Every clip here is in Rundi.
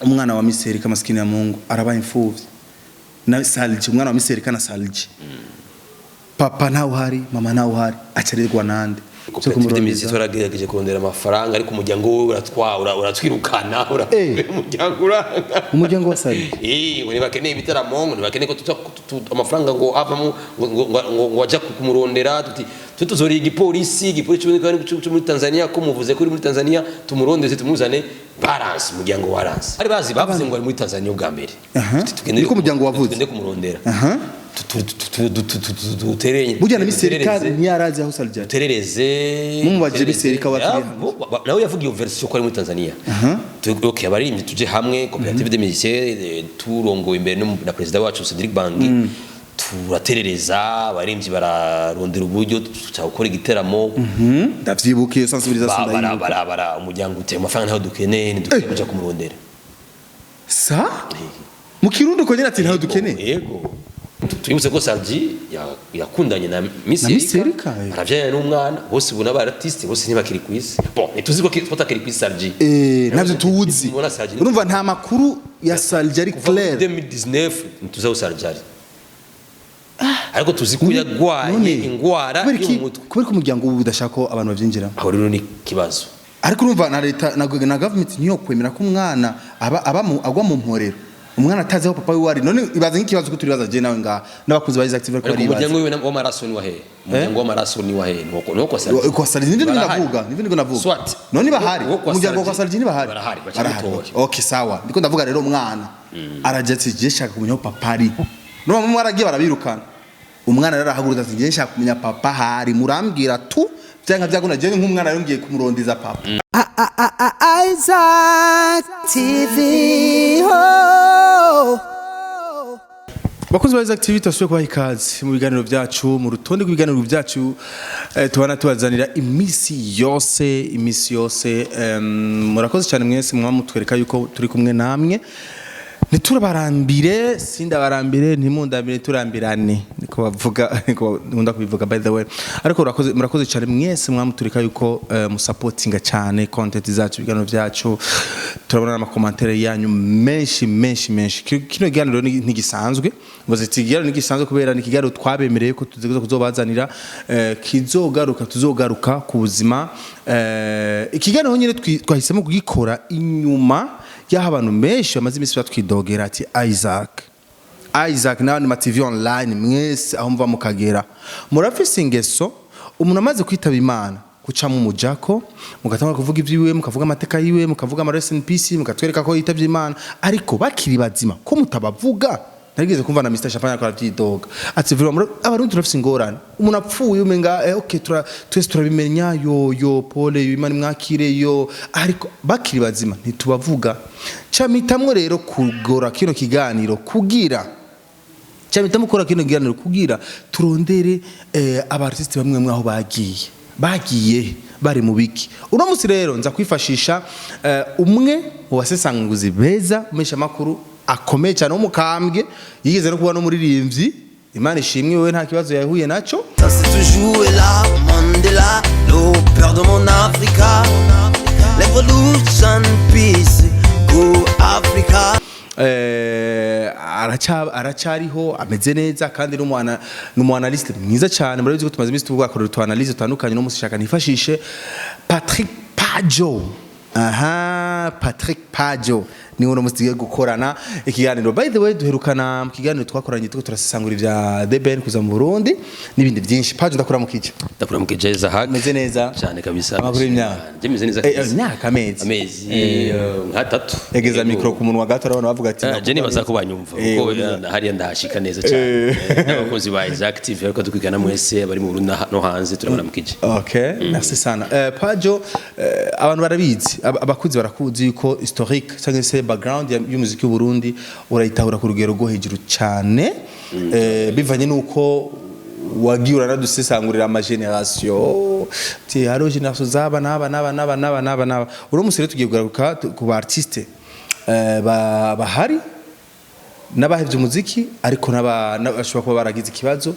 Umwana wa Miss Erika, maskini ya Mungu, arabaye imfuvyi na Sal-G. Umwana wa Miss Erika na Sal-G, papa ntawe uhari, mama ntawe uhari, acarerwa nande? Koperative de musiciens twaragerageje kurondera amafaranga, ariko umuryango wowe uratwirukana. Umuryango uranga. Umuryango wa Sal-G? Eh, ngo ntibakeneye ibitaramo, ngo ntibakeneye ko tuza amafaranga ngo avamo ngo ajya kumurondera. Tuti twe tuzoriye igipolisi cyo muri Tanzania, ko muvuze ko uri muri Tanzania, tumurondeze tumuzane. Balance umuryango waranse. Bari bazi, bavuze ngo ari muri Tanzania ubwa mbere. Tuti tugende. Niko umuryango wavuze. Tugende kumurondera. Dutereye. Burya na Miss Erika ntiyarazi aho Sal-G ari. Duterereze. Mumubajije Miss Erika Ya, wakiri. Nawe yavuga iyo version ko ari muri Tanzania. Okay, abaririmbyi tuje hamwe, coopérative des musiciens, turongowe imbere na perezida wacu Cedric Bangi, turaterereza, abaririmbyi bararondera uburyo, tuca gukora igiteramo. Ndavyibuka iyo sensibilisation. Ndayibuka. Bara umuryango uteye amafaranga ntayo dukeneye, ntidukeneye kuja kumurondera. Sa mu Kirundi uko nyine ati ntawe dukeneye. Yego. Twibutse ko Sal-G yakundanye na Miss Na Miss Erika, Erika, eh. aravyarana n'umwana. Bose ubu n'aba artiste, bose ntibakiri ku isi. Bon, ntituzi ko tutakiri ku isi Sal-G. Eh, navyo tuzi. Mubona Sal-G. Urumva nta makuru ya Sal-G ari Kuva muri clair. 2019 ntituzi aho Sal-G ari, ariko tuzi ko yagwaye None, ingwara kubera yo mu mutwe. Kubera ko umuryango ubu udashaka ko abantu bavyinjiramo. Aho rero ni ikibazo. Ariko urumva na leta na government niyo kwemera ko umwana aba agwa mu mporero, umwana atazi aho papa wiwe ari. None ibaze nk'ikibazo ko turibaza je nawe ngaha n'abakunzi ba Isaac TV, ariko Ariko baribaza. umuryango wiwe w'amaraso ni wahehe? Umuryango w'amaraso ni wahehe? Ni uwo kwa Sal-G. Kwa Sal-G nivyo Barahari. ndavuga, nivyo ndiko ndavuga. Swat. None bahari. Uwo kwa Umuryango wa Sal-G. Sal-G ntibahari. Barahari, bacamutora. Okay, sawa. Ndiko ndavuga rero, umwana araje ati: "Je shaka kumenya aho papa ari." None mwe mwaragiye barabirukana. Umwana rero arahagurutse ati: "Je shaka kumenya papa hari, murambwira tu byanka byaguna, je nk'umwana rero ngiye kumurondeza papa." Isaac TV. Oh. Bakunzi ba Isaac TV, turasubiye kubaha ikaze mu biganiro byacu, mu rutonde rw'ibiganiro byacu tubana tubazanira iminsi yose, iminsi yose. Murakoze cyane mwese muba mutwereka yuko turi kumwe namwe. Ntiturabarambire, sindabarambire, ntimundambire, turambirane, niko bavuga, niko nkunda kubivuga by the way. Ariko murakoze, murakoze cyane mwese mwamutureka yuko musapotinga cyane content zacu, ibiganiro byacu. Turabona n'ama commentaires yanyu menshi menshi menshi. Kino kiganiro ntigisanzwe ngo ziti ikiganiro ntigisanzwe, kubera ni ikiganiro twabemereye ko tuzigoza kuzobazanira, kizogaruka, tuzogaruka ku buzima. Ikiganiro nyine twahisemo kugikora inyuma y'aho abantu benshi bamaze iminsi batwidogera ati: "Isaac, Isaac n'abandi ma TV online mwese, aho muva mukagera, murafise ingeso, umuntu amaze kwitaba Imana gucamo umujako, mugatangura kuvuga iby'iwe, mukavuga amateka yiwe, mukavuga ama rest in peace, mukatwereka ko yitavye Imana, ariko bakiri bazima ko mutabavuga." Narigeze kumva na Mr Champagne akora vyidoga ati: "Vraiment, Abarundi turafise ingorane, umuntu apfuye umenga okay, twese turabimenya, yo yo pole, yo Imana mwakire yo, ariko bakiri bazima ntitubavuga." Camitamwo rero kugora kino kiganiro kugira cyane mukora kino kiganiro kugira turondere aba artiste bamwe mwe aho bagiye, bagiye bari mu biki. Uno munsi rero nza kwifashisha umwe mu basesanguzi beza, umesha makuru akomeye cyane w'umukambwe, yigeze no kuba no muririmbyi. Imana ishimwe, wewe nta kibazo yahuye naco. Ça c'est toujours là, Mandela, le père de mon Africa. Revolution, peace, go Africa. Aracyariho, ameze neza, kandi n'umwana n'umu analyste mwiza cyane. Murabizi ko tumaze iminsi tuvuga tu analyse tutandukanye. No musi shaka nifashishe Patrick Pajo. Aha, Patrick Pajo niwe uno musi tugiye gukorana ikiganiro. By the way, duherukana mu kiganiro twakoranye turiko turasesangura ivya The Ben kuza mu Burundi n'ibindi byinshi. Pajo, ndakura mu kice. Ndakuramukije, Isaac. Meze neza? Cyane kabisa. Amakuru y'imyaka? Je meze neza kabisa. Imyaka, amezi? Amezi nk'atatu. Egeza Yego. micro ku munwa gato, urabona bavuga ati Je nibaza ko banyumva Eh, kuko urumva. hariya ndahashika neza cyane. N'abakozi ba Isaac TV ariko dukwigana mwese bari mu Burundi no hanze, turabaramukije. Okay, merci sana. Pajo, abantu barabizi, abakuzi barakuzi yuko historique cyangwa se background y'umuziki w'u Burundi urayitahura ku rugero rwo hejuru cyane. Bivanye nuko wagiye uranadusesangurira ama génération, ti hariho génération zaba n'aba n'aba n'aba n'aba n'aba n'aba. Uno musi rero tugiye kugaruka ku ba artiste bahari n'abahevye umuziki, ariko n'abashobora kuba baragize ikibazo.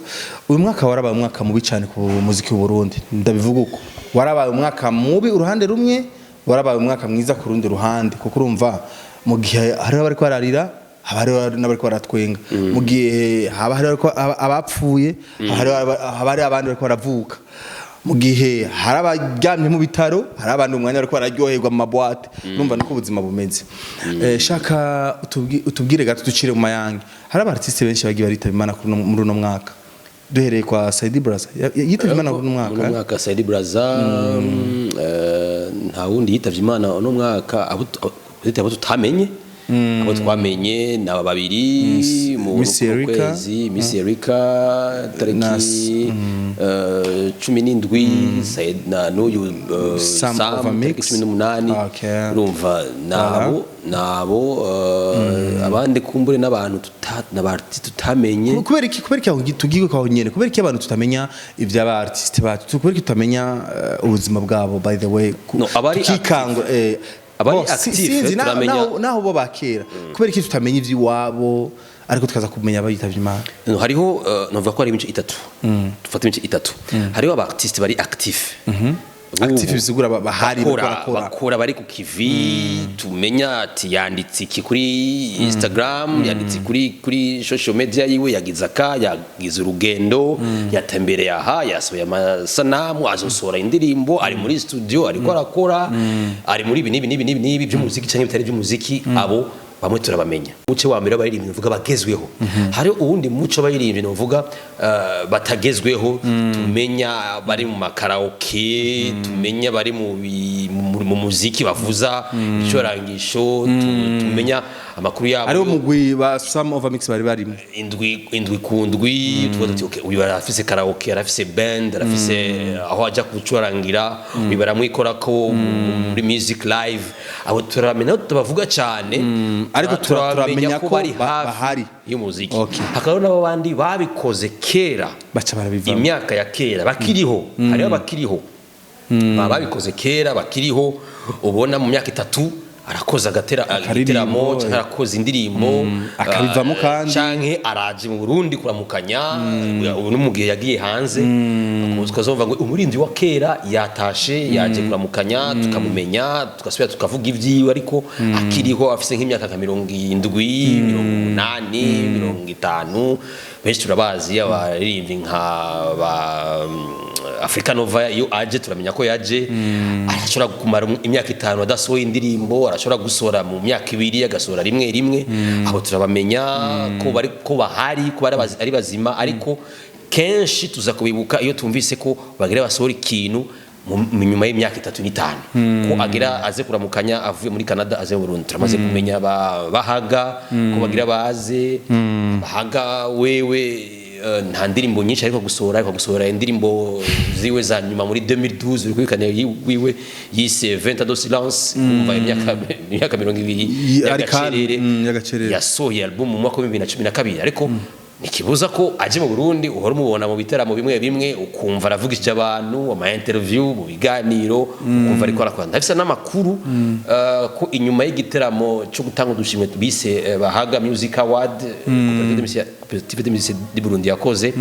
Uyu mwaka warabaye umwaka mubi cyane ku muziki w'u Burundi, ndabivuga uko. Warabaye umwaka mubi uruhande rumwe, warabaye umwaka mwiza ku rundi ruhande, kuko urumva Mu gihe hariho abariko bararira, haba hariho n'abariko baratwenga. Mu gihe haba hariho abapfuye, haba hariho abandi bariko baravuka. Mu gihe hari abaryamye mu bitaro, hari abandi umwanya bariko bararyoherwa mu ma boîtes. Numva niko ubuzima bumeze. Shaka utubwire gato, ducire mu mayange. Hari aba artiste benshi bagiye baritaba Imana muri uno mwaka, duhereye kwa Saidi Brazza. Yitavye Imana muri uno mwaka. Uno mwaka Saidi Brazza, nta wundi yitavye Imana uno mwaka abo tutamenye. Abo twamenye ni aba babiri mu Miss kuno Erica. kwezi, Miss Erica tariki 17, Said na n'uyu Sam Sam Overmix. tariki 18. Urumva nabo, abandi kumbure n'abantu n'aba artiste tutamenye. Kubera iki aho tugiye kwaho nyene? Kubera iki abantu tutamenya ivy'aba artiste bacu? Kubera iki tutamenya ubuzima bwabo, by the way? No, abari Tukikangura abari bo, active, sinzi, turamenya- naho bo bakera, kubera iki tutamenya ivy'iwabo ariko tukaza kumenya abayitavye Imana? No, hariho novuga ko hari imice itatu. Dufate imice itatu. Hariho aba artiste bari actif. Actif bisigura bahari, bariko bakora, barakora. Bakora, bari ku kivi. Tumenya ati yanditse iki kuri Instagram, yanditse kuri social media yiwe, yagize aka, yagize urugendo, yatembereye aha, yasohoye amasanamu, azosohora indirimbo, ari muri studio ariko arakora, ari muri ibi n'ibi n'ibi n'ibi n'ibi by'umuziki cyangwa bitari by'umuziki. Abo bamwe turabamenya. Umuce wa mbere w'abaririmbyi mvuga bagezweho. Hari uwundi muco w'abaririmbyi mvuga batagezweho, tumenya bari mu ma karaoke, tumenya bari mu muziki, bavuza icorangisho, tumenya amakuru yabo. Ariwo mugwi ba Sam Overmix bari barimo. Indwi indwi ku ndwi tuba tuti: "Okay, uyu arafise karaoke, arafise band, arafise aho ajya gucurangira, uyu baramwikorako muri music live." Abo turamenya, tubavuga cyane. Ariko turamenya ko bari hafi bahari. y'umuziki. Okay. Hakaba n'abandi babikoze kera, baca barabivamo. Imyaka ya kera bakiriho. Hariho abakiriho baba babikoze kera bakiriho, ubona mu myaka 3 arakoze agatera Akaririmbo, igiteramo canke arakoze indirimbo, Akabivamo kandi. Canke araje mu Burundi kuramukanya. Ubu no mu gihe yagiye hanze tukazumva ngo umurindi wa kera yatashe, yaje kuramukanya, tukamumenya, tugasubira tukavuga ibyiwe, ariko akiriho afise nk'imyaka nka 70, 80, 50. Benshi turabazi, abaririmbyi nka ba Africa Nova, iyo aje turamenya ko yaje. Arashobora kumara imyaka 5 adasohoye indirimbo, arashobora gusohora mu myaka 2 agasohora rimwe rimwe. Abo turabamenya ko bari, ko bahari, ko ari bazima, ariko kenshi tuza kubibuka iyo tumvise ko bagira basohora ikintu mu nyuma y'imyaka 3 n'itanu, ko agira aze kuramukanya avuye muri Canada, aze mu Burundi. Turamaze kumenya bahaga ko bagira baze. Bahaga wewe nta ndirimbo nyinshi ariko gusohora indirimbo ziwe za nyuma muri 2012, uri kwikana wiwe yise 20 ans de silence. Umva, imyaka 20 Ari kandi, y'agacerere. Y'agacerere. Yasohoye album mu mwaka wa 2012, ariko ntikibuza ko aje mu Burundi uhora umubona mu biteramo bimwe bimwe, ukumva aravugishije abantu, ama interview, mu biganiro, ukumva ariko arakora. Ndafise n'amakuru ko inyuma y'igiteramo cyo gutanga udushimwe bise Bahaga Music Award, Coopérative de Musique du Burundi yakoze,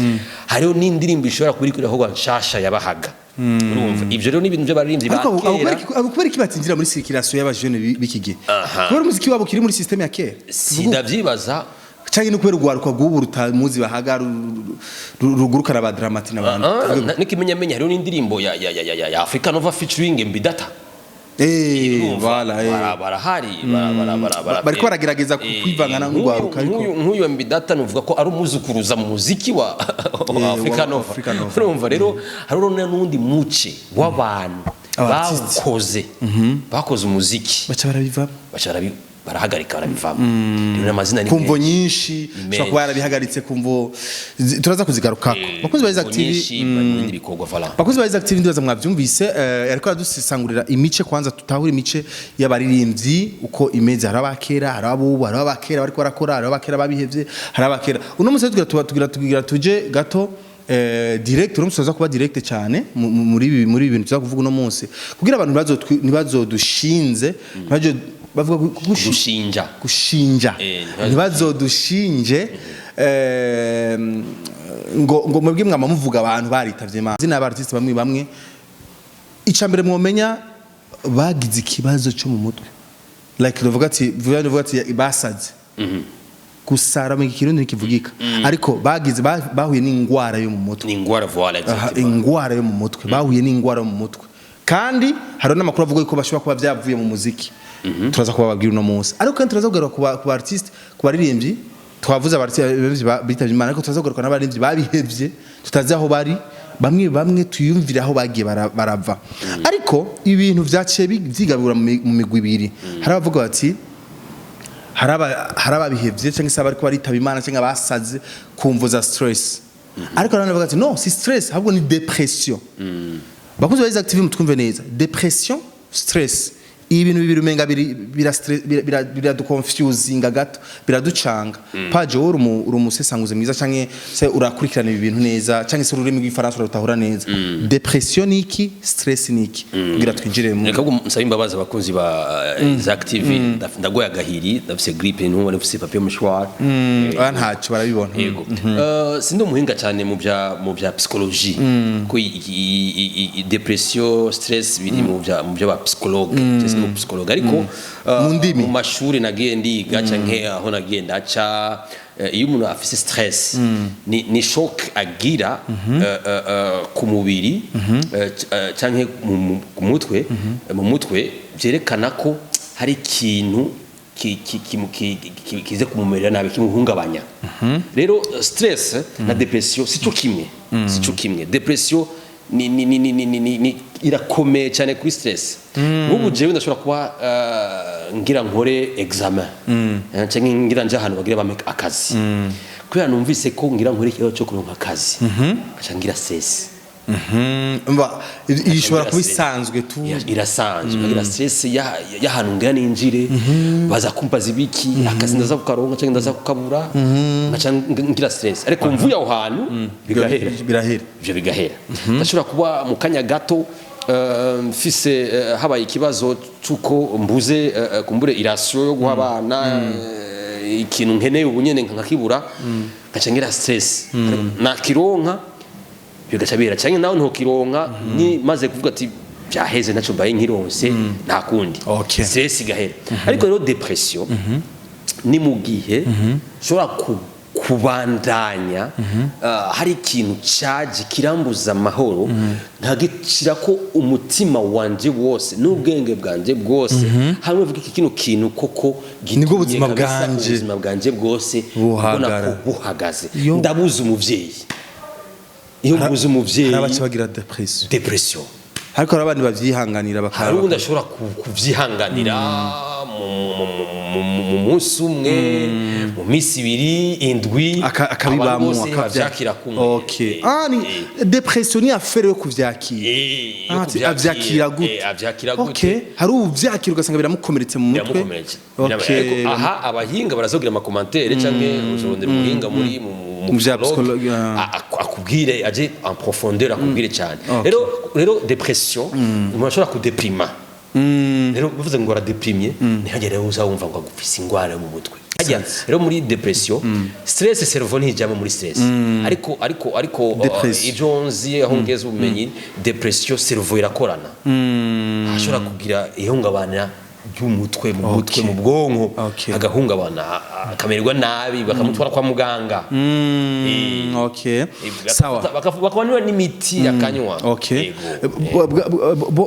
hariho n'indirimbo ishobora kuba iriko irakorwa nshasha yabahaga. Urumva, ivyo rero ni ibintu by'abaririmbyi ba Ariko abo kera. abo kubera iki batinjira muri circulation y'abajene b'iki gihe? Kubera umuziki wabo kiri muri système ya kera? Sindavyibaza. Canke no kubera urwaruka rw'ubu rutamuzi bahaga, rugurukana ba Dramati n'abandi? Ah, n'ikimenyamenya hariho n'indirimbo ya Africa Nova featuring Mbidata. Urumva, Voilà. Barahari Bariko baragerageza kwivangana n'urwaruka, ariko nk'uyu Mbidata nuvuga ko ari umuzukuruza mu muziki wa Africa wa Nova. Africa Nova. Urumva rero hariho n'undi muce w'abantu Aba artiste. bawukoze, bakoze umuziki, baca barabivamo. Baca barahagarika, barabivamo. Rero n'amazina ni Kumvo menshi. nyinshi Ni ushobora kuba yarabihagaritse kumvo turaza kuzigarukako. Bakunzi ba Isaac Kumvo TV, nyinshi, bari mu bindi bikorwa, voilà. Bakunzi ba Isaac TV, ndibaza mwavyumvise. Ariko aradusesangurira imice. Kwanza tutahura imice y'abaririmbyi uko imeze: hari abakera, hari abubu, hari abakera bariko barakora, hari abakera babihevye, hari abakera. Uno munsi tugira tuba tugira tuje gato direct. Uno munsi tuza kuba direct cyane muri ibi bintu tuza kuvuga uno munsi, kugira abantu ntibazodushinze, ntibazo bavuga Gushinja. Gushinja. Ntibazodushinje ngo mwebwe mwama muvuga abantu baritavye Imana. Zina y'aba artiste bamwe bamwe, ica mbere mwomenya bagize ikibazo cyo mu mutwe. Like tuvuga ati, vuga ati basaze. Gusara mu Kirundi ntikivugika, ariko bagize bahuye n'ingwara yo mu mutwe. Ni ingwara, voilà. Aha, Exactement. Ingwara yo mu mutwe, bahuye n'ingwara yo mu mutwe, kandi hari n'amakuru avuga yuko bashobora kuba byavuye mu muziki. Turaza kubababwira uno munsi, ariko kandi turaza kugaruka ku ba artiste, ku baririmbyi. Twavuze aba artiste bitavye Imana, ariko turaza kugaruka n'abaririmbyi babihevye, tutazi aho bari. Bamwe bamwe tuyumvire aho bagiye barava. Ariko ibintu vyaciye vyigabura mu migwi ibiri. Hari abavuga bati hari ababihevye cyangwa se abariko baritaba Imana cyangwa abasaze ku mvo za stress, ariko hari abandi bavuga ati no, si stress, ahubwo ni dépression. Bakunzi ba Isaac TV, mutwumve neza: dépression, stress, ibi bintu bibiri umenga biraduconfusinga gato, biraducanga. Paje, wowe uri umusesanguzi mwiza, canke se urakurikirana ibi bintu neza, canke se ururimi rw'Ifaransa urarutahura neza. Dépression ni iki? Stress ni iki? Kugira twinjire mu Reka nsabe imbabazi abakunzi ba Isaac TV. Ndagoye agahiri, ndafise grippe, ntumva, ndafise papier mouchoir. Oya, ntacyo, barabibona. Yego. Sindi umuhinga cyane mu bya psychologie, ko dépression, stress biri mu bya ba psychologue. Je sindi mu psychologue, ariko Mu ndimi. mu mashuri nagiye ndiga canke aho nagiye ndaca, iyo umuntu afise stress, ni choc agira ku mubiri canke ku mutwe, mu mutwe, byerekana ko hari ikintu kize kumumerera nabi, kimuhungabanya. Rero stress na dépression sico kimwe, sico kimwe. Dépression ni irakomeye cyane kuri stress. Nk'ubu jewe ndashobora kuba ngira nkore examen, canke ngira nje ahantu bagira bampe akazi, kubera numvise ko ngira nkore ikibazo cyo kuronka akazi, nkaca ngira stress. Umva, iyi ishobora kuba Ngira stress. isanzwe tu. Irasanzwe, nkagira stress y'ahantu ngira ninjire, baza kumbaza ibiki, akazi ndaza kukaronka cyangwa ndaza kukabura, nkaca ngira stress. Ariko mvuye aho hantu bigahera. Birahera. Ivyo bigahera. Ndashobora kuba mu kanya gato mfise habaye ikibazo c'uko mbuze kumbure i ration yo guha abana, ikintu nkeneye ubu nyene nkakibura, nkaca ngira stress. Ariko nakironka bigaca bihera, canke nawe ntokironka, ni maze kuvuga ati byaheze, naco mbaye nkironse, nta kundi. Stress igahera. Ariko rero dépression ni mu gihe ushobora kubandanya hari ikintu caje kirambuza amahoro, nkagishira ko umutima wanje wose n'ubwenge bwanje bwose, hamwe mvuga iki kino kintu koko gitumye Nibwo buzima kabisa bwanje ubuzima bwanje bwose buhagara. mbona ko buhagaze. Yo. Ndabuze umuvyeyi, iyo mbuze umuvyeyi, Hari abaca bagira dépression. Dépression. Ariko hari abandi bavyihanganira bakaba Hari ubundi ashobora kuvyihanganira mu munsi umwe, mu minsi ibiri, indwi, akabibamwo. Abantu bose bavyakira kumwe. Okay. Ah, ni dépression, ni affaire yo kuvyakira. Yo Ah, ati, kuvyakira. avyakira gute? Avyakira gute? Okay, hari uvyakira ugasanga biramukomeretse mu mutwe. Biramukomereje. Okay. Ariko aha abahinga barazogira ama commentaires, canke uzorondera umuhinga muri mu Mu vya psychologue, psychologue, ah. akubwire, aje en profondeur, akubwire cyane. Rero dépression, umuntu ashobora kudeprima. Rero bivuze ngo aradeprimye, ntihagere rero uza wumva ngo agufise ingwara yo mu mutwe. Hajya rero muri dépression, stress, cerveau ntijyamo muri stress, ariko Dépression. Ibyo nzi, aho ngeze ubumenyi, dépression, cerveau irakorana, ashobora kugira ihungabana ry'umutwe, mu mutwe, mu bwonko, agahungabana, akamererwa nabi, bakamutwara kwa muganga. Okay, sawa. Bakamuha n'imiti akanywa. Okay. Yego.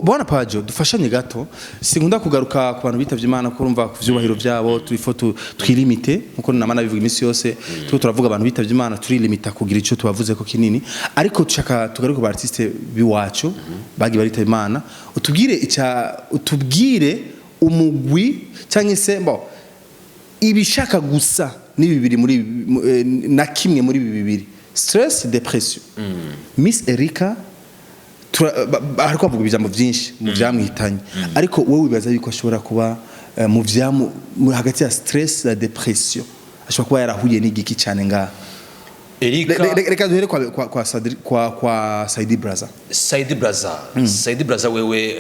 Bwana Pajo, dufashanye gato. Sinkunda kugaruka ku bantu bitavye Imana, ko urumva ku vyubahiro vyabo turifo twilimite, nkuko nama nabivuga iminsi yose. Tuko turavuga abantu bitavye Imana, turilimita kugira ico tubavuze ko kinini, ariko tushaka tugaruke ku ba artiste biwacu bagiye baritaba Imana. Utubwire ica, utubwire umugwi cyangwa se bo ibishaka gusa ni bibiri muri na kimwe muri ibi bibiri: stress, dépression. Miss Erika, hariko havuga ibijambo byinshi mu vyamwitanye, ariko wowe wibaza yuko ashobora kuba mu vyamu hagati ya stress na dépression ashobora kuba yarahuye n'igiki cyane ngaha? Erika. Reka duhere kwa Sadri, kwa Saidi Braza. Saidi Braza, Saidi Braza wewe,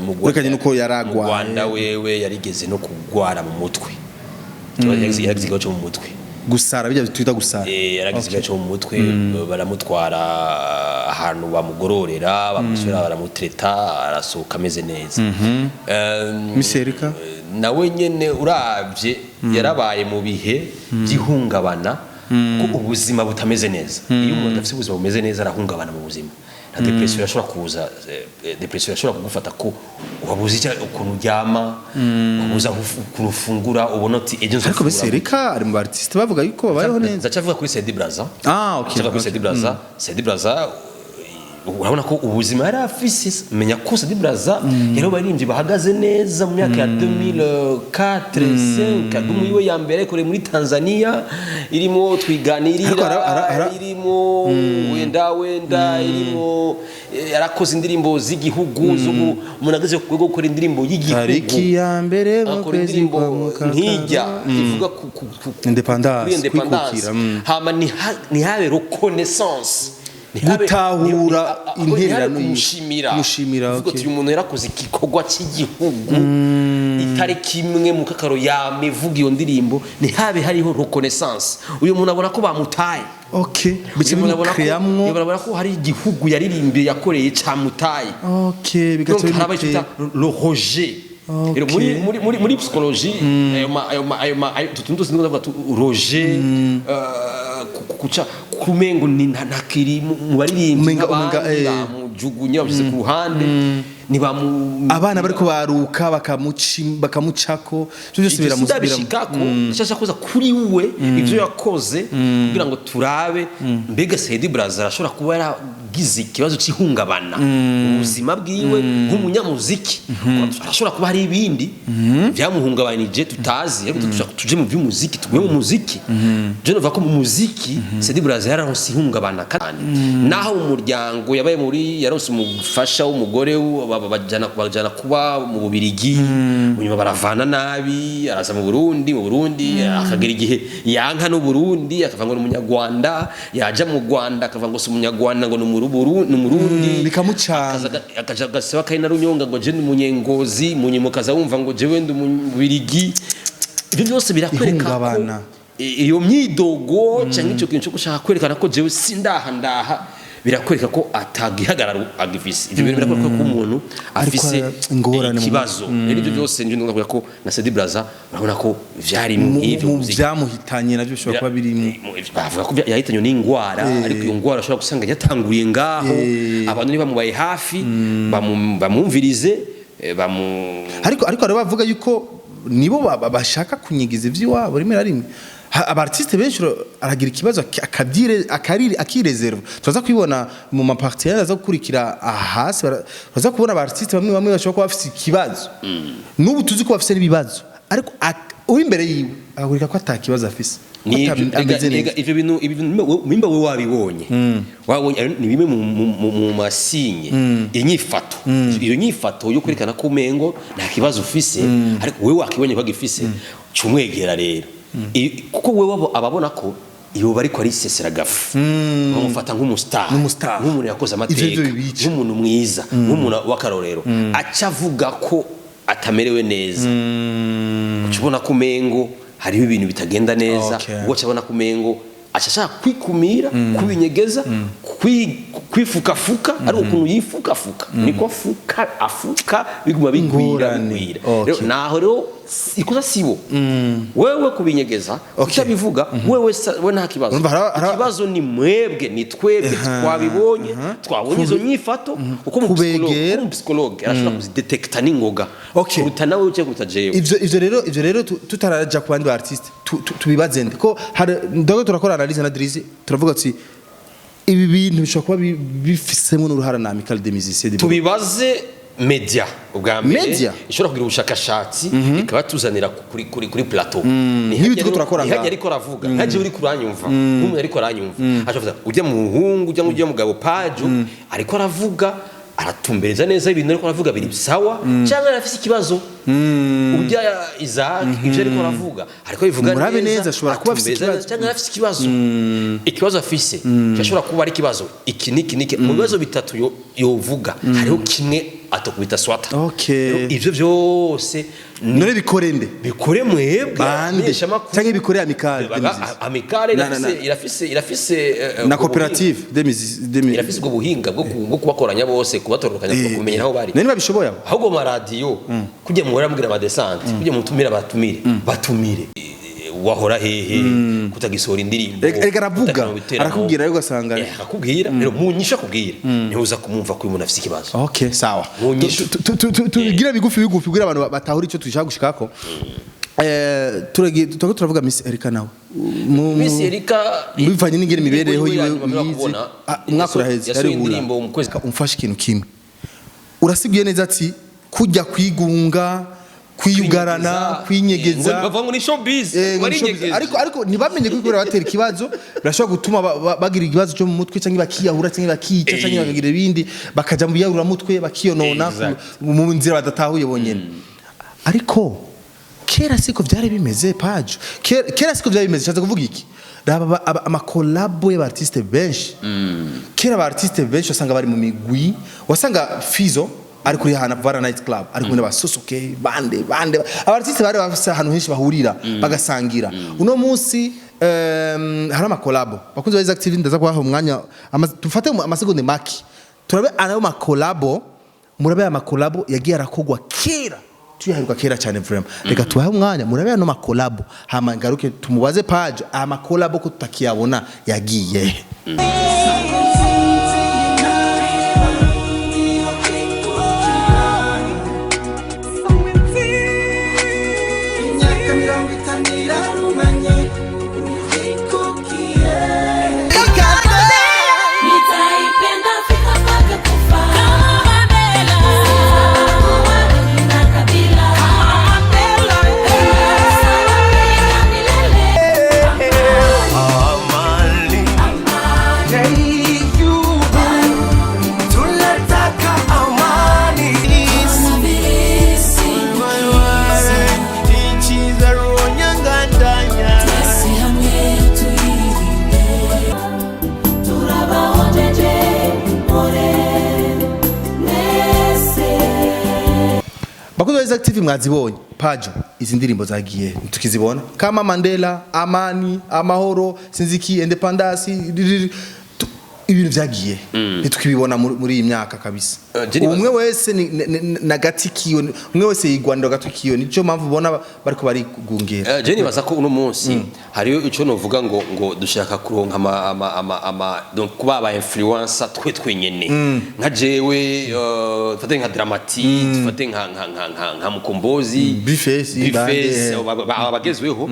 mu Rwanda, Urekanye nuko yaragwaye. Mu Rwanda wewe yarigeze no kugwara mu mutwe. Yaragize ikibazo cyo mu mutwe. Gusara, bijya twita gusara. Yaragize ikibazo cyo mu mutwe, baramutwara ahantu bamugororera, bamusubira baramutreta, arasohoka ameze neza. Miss Erika? Nawe nyene uravye yarabaye mu bihe by'ihungabana, ko ubuzima butameze neza. Iyo umuntu adafite ubuzima bumeze neza arahungabana mu buzima, na depression irashobora kuza. Depression irashobora kugufata ko wabuze ukuntu uryama, wabuze aho ukuntu ufungura, ubona uti ejo Ariko Miss nzofungura. Erika ari mu artiste bavuga yuko babayeho neza. Ndacavuga kuri Saidi Braza. Ah, okay. Ndacavuga kuri Saidi Braza. Saidi Braza, urabona ko ubuzima yari afise, menya ko Saidi Braza yari baririmbyi bahagaze neza mu myaka ya 2004, 5, album yiwe ya mbere yakoreye muri Tanzania irimo Twiganirira, Ariko irimo Wenda Wenda, irimo yarakoze indirimbo z'igihugu zo umuntu ageze ku rwego rwo gukora indirimbo y'igihugu, Tariki ya mbere mu akora kwezi indirimbo kwa Mukakaro. nk'ijya ivuga ku Independence, kuri independence, kwikukira, hama ntihabe reconnaissance, Gutahura intererano ntihabe kumushimira, kumushimira, uvuga uti uyu muntu yarakoze igikorwa cy'igihugu, itariki imwe mu kakaro yama ivuga iyo ndirimbo, ntihabe hariho reconnaissance, uyu muntu abona ko bamutaye. Bice Uyu muntu abona ko- bimukreamwo. uyu muntu abona ko hari igihugu yaririmbiye, yakoreye, camutaye. Bigaca Donc haraba icyo bimutera bita le rejet. Rero muri psychologie, ayo ma ayo ma ayo ma ayo tutuntu tuzi ndavuga tu rejet, kuca kumengo ni ntakiri mu baririmbyi Umenga, nk'abandi, bamujugunye, bamushyize ku ruhande, ntibamu Abana bariko baruka bakamucako, ivyo byose Ibyo biramusubiramo. sindabishikako, ndashaka kuza kuri we, ibyo yakoze, kugira ngo turabe mbega Saidi Braza arashobora kuba yaragize ikibazo cy'ihungabana mu buzima bwiwe nk'umunyamuziki, arashobora kuba hari ibindi byamuhungabanije tutazi, ariko dushaka tuje mu by'umuziki, tugume mu muziki. Je novuga ko mu muziki Saidi Braza yararonse ihungabana, kandi naho mu muryango yabaye muri, yaronse umufasha w'umugore we, bajana kuba mu Bubirigi, nyuma baravana nabi, araza mu Burundi. Mu Burundi akagera igihe yanka n'u Burundi, akavuga ngo ni umunyarwanda, yaja mu Rwanda akavuga ngo si umunyarwanda, ngo ni Umurundi. Bikamucanga. Akaja agasaba kari na Runyonga ngo je ni umunyengozi, munyuma ukaza wumva ngo jewe ndi umubirigi. Ibyo byose birakwereka ko Ihungabana. Iyo myidogo cyangwa icyo kintu cyo gushaka kwerekana ko jewe sindaha ndaha, birakwereka ko atagihagararo agifise. Ibyo bintu birakwereka ko umuntu Ariko afise ingorane ikibazo. Rero ibyo byose nje ndavuga ko na Saidi Braza urabona ko vyari mu nk'ivyo mu muziki. Byamuhitanye navyo bishobora kuba birimo. Bavuga ko yahitanywe n'ingwara, ariko iyo ngwara ushobora gusanga yatanguriye ngaho. Abantu ntibamubaye hafi, bamwumvirize, bamu Ariko hari bavuga yuko nibo bashaka kunyigiza ivy'iwabo rimwe na rimwe. Aba artiste benshi aragira ikibazo akabyire akarire akireserve. Turaza kwibona mu ma partenaires aza gukurikira hasi, turaza kubona aba artiste bamwe bamwe bashobora kuba bafise ikibazo, n'ubu tuzi ko bafise n'ibibazo, ariko uri imbere yiwe akakwereka ko ata kibazo afise, ko ameze neza. Ivyo bintu, ibi bintu nimba wewe wabibonye, wabonye ni bimwe mu ma signes, inyifato, iyo nyifato yo kwerekana ko umengo nta kibazo ufise, ariko wewe wakibonye ko agifise, cumwegera rero. Kuko wewe ababona ko iyo bariko arisesera gafu, bamufata nk'umustar, Nk'umustar. nk'umuntu yakoze Ivyo amateka, nivyo bibica. nk'umuntu mwiza, nk'umuntu w'akarorero, aca avuga ko atamerewe neza, uca ubona ko umengo hariho ibintu bitagenda neza. Ubwo aca abona ko umengo aca ashaka kwikumira, kubinyegeza, kwifukafuka, ariko ukuntu yifukafuka niko afuka afuka, biguma bigwira, Ingorane. bigwira. Rero naho rero ikosa sibo wewe kubinyegeza, kutabivuga wewe, we nta kibazo. Urumva Ikibazo ni mwebwe, ni twebwe twabibonye, twabonye izo nyifato, kuko mu Kubegera. mu psychologue arashobora kuzidetekta n'ingoga kuruta nawe cyangwa kuruta jewe. Ivyo rero tutaraja ku bandi ba artiste, tubibaze nde ko hari ndago turakora analyse na Drizzy, turavuga ati ibi bintu bishobora kuba bifisemo n'uruhara na Amicale des Musiciens du Burundi. Tubibaze media ubwa mbere. Media? Ishobora kugira ubushakashatsi ikabatuzanira kuri plateau. Nk'ibi turiko turakora Ntihajya ngaha. ariko aravuga, ntajya uri kuranyumva, nk'umuntu ariko aranyumva aca avuga ujya muhungu, ujya ujya mugabo pajo ariko aravuga, aratumbereza neza ibintu ariko aravuga biri sawa, cyangwa arafise ikibazo. Ujya Isaac, ibyo ariko aravuga ariko bivuga Murabe neza, ashobora kuba afise atumbereza ikibazo. neza, cyangwa arafise ikibazo. Ikibazo afise kirashobora kuba ari ikibazo iki n'iki n'iki. Mu bibazo bitatu yovuga hariho kimwe. atokubita swata. Okay. Rero ivyo vyose None bikore nde? Bikore mwebwe Bande? abamenyeshamakuru. Canke bikore amicale des musiciens? Amicale Na, na, irafise irafise na ubwo coopérative des musiciens des buhinga. Irafise ubwo buhinga bwo kubakoranya bose, kubatororokanya, kumenya aho bari. None babishoboye abo? Ahubwo maradiyo kujya muhora mubwira abadesante, kujya mutumire, abatumire, batumire. Wahora hehe kutagisohora indirimbo? Erega aravuga, kutakina mu biteramo? Arakubwira rero ugasanga Akakubwira rero mu nyishu akubwira, niho uza kumwumva ko uyu muntu afise ikibazo. Okay, sawa. Mu nyishu. Tubigire bigufi bigufi kugira abantu batahura icyo dushaka gushikako. Turagiye, turako turavuga Miss Erika nawe. Miss Erika Bivanye n'ingene imibereho yiwe yiwe yanyuma uyizi. kubona, Ah, umwaka uraheze yasohoye yari indirimbo mu kwezi. Umfashe ikintu kimwe, urasiguye neza ati kujya kwigunga, kwiyugarana, kwinyegeza. Bavuga ngo ni showbiz. Ngo ni showbiz. Warinyegeza. Ariko ntibamenye ko batera ikibazo, birashobora gutuma bagira ikibazo cyo mu mutwe, cyangwa bakiyahura, cyangwa bakica, cyangwa bakagira ibindi, bakaja mu biyahuramutwe, bakiyonona mu nzira badatahuye bonyene. Ariko kera siko byari bimeze, Pajo. Kera siko byari bimeze. Nshatse kuvuga iki? Raba amakolabo y'aba artiste benshi kera. Aba artiste benshi wasanga bari mu migwi, wasanga Fizo ari kuri hana Vara Night Club, ari kumwe n'abasosoke bande bande. Aba artiste bari bafise ahantu henshi bahurira, bagasangira. Uno munsi hari amakolabo. Bakunze ba Isaac TV, ndaza kubaha umwanya, tufate amasegonde make turabe anayo makolabo, murabe aya makolabo yagiye arakogwa kera, tuyaheruka kera cyane vraiment. Reka tubahe umwanya murabe ano makolabo, hama ngaruke tumubaze Page aya makolabo ko tutakiyabona yagiye he. Imyaka 50 irarumanye ikukiye. Nitaipenda Afrika mpaka kufa. Kama Mandela. Na Kabila. Sawa milele. Amani. Hey, you. Tunataka amani. Nchi za Runyangandanya. Twese hamwe tuyirinde. Turabahojeje more mwese. Bakunzi ba Isaac TV, mwazibonye. Pajo, izi ndirimbo zagiye tukizibona kama Mandela, amani, amahoro, sinziki, independence, ibintu byagiye ntitukibibona muri iyi myaka kabisa. Je nibaza- Umwe wese na gati kiwe, umwe wese yigwanira gati kiwe, nico mpamvu ubona bariko barigungera. Je nibaza ko uno munsi hariyo ico novuga ngo dushaka kuronka ama donc kuba aba influencer twe twenyene, nka jewe, dufate nka Dramati, dufate nka Mukombozi, Bface, Bface, Bande. Abagezweho.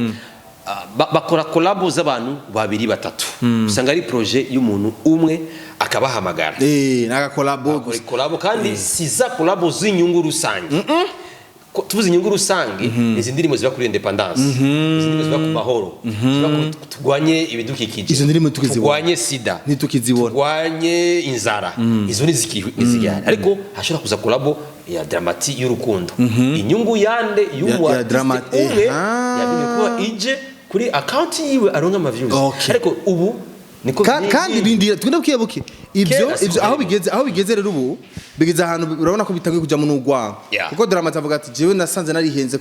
Ah, bakora collabo z'abantu babiri batatu, usanga ari projet y'umuntu umwe akabahamagara. N'agakolabo. Bakora collabo, kandi si za collabo z'inyungu rusange. Tuvuze inyungu rusange, izi ndirimbo ziba kuri independence, izi ndirimbo ziba ku mahoro, ziba ku turwanye ibidukikije. Izo ndirimbo tukizibona. Turwanye sida, Ntitukizibona. turwanye inzara, izo ntizigihari. Ariko hashobora kuza collabo ya Dramati y'urukundo, inyungu yande? Y'umu Ya artiste Dramati, umwe yabiye kuba ije kuri account yiwe, aronka ama views. Ariko ubu niko Kandi bindira tugende buke buke ivyo. Kera Ivyo aho siko. bigeze, aho bigeze rero ubu bigeze ahantu urabona ko bitangiye kujamo n'urwango, kuko Dramati avuga ati jewe nasanze narihenze